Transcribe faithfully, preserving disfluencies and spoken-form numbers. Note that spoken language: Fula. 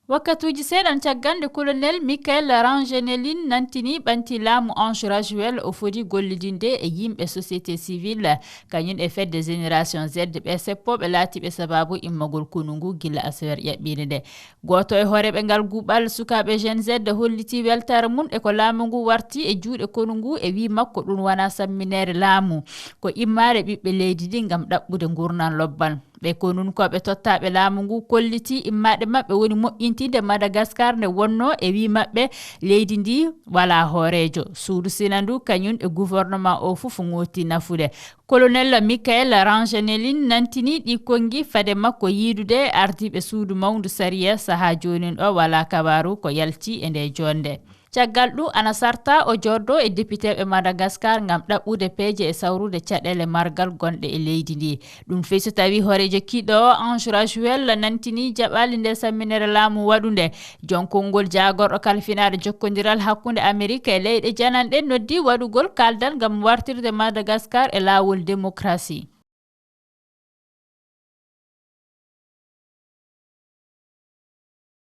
Wakkatuuji seeɗan caggal nde colonel Michael Rangenelin nantini ɓanti laamu Ange Rajuel, o foti gollidinde e yimɓe société civile, kañum e fedde Génération Z, ɓe seppooɓe laatiiɓe sabaabu immagol konu ngu gila asewer ƴaɓɓiinde nde. Gooto e hooreeɓe ngal guuɓal sukaaɓe Gen Z holliti weltaare mum e ko laamu ngu warti e juuɗe konu ngu, e wii makko ɗum wonaa sammineede laamu, ko immaade ɓiɓɓe leydi ndi ngam ɗaɓɓude nguurndam lobbal. Ɓe konunkooɓe tottaaɓe laamu ngu kolliti immaade maɓɓe woni moƴƴintinde Madagascar nde wonnoo, e wii maɓɓe leydi ndi walaa hooreejo. Suudu Sina ndu kañum e gouvernement o fof ngooti nafude. Colonel Michael Rangenelin nantini ɗi konngi fade makko yiidude ardiiɓe suudu mawndu sariya. Sahaa joonin o walaa kabaaru ko yalti e nde joɗnde. Caggal ɗum ana sarta o jooɗdo e depiteeɓe Madagascar ngam ɗaɓɓude peeje e sawrude caɗeele margal gonɗe e leydi ndi. Ɗum fii so tawi hooreejo kiiɗo o Ange Rajuel nantini jaɓaali nde samminere laamu waɗunde. Jon konngol jaagorɗo kalfinaade jokkondiral hakkunde Amerik e leyɗe jananɗe noddi waɗugol kaaldal ngam wartirde Madagascar e laawol démocratie.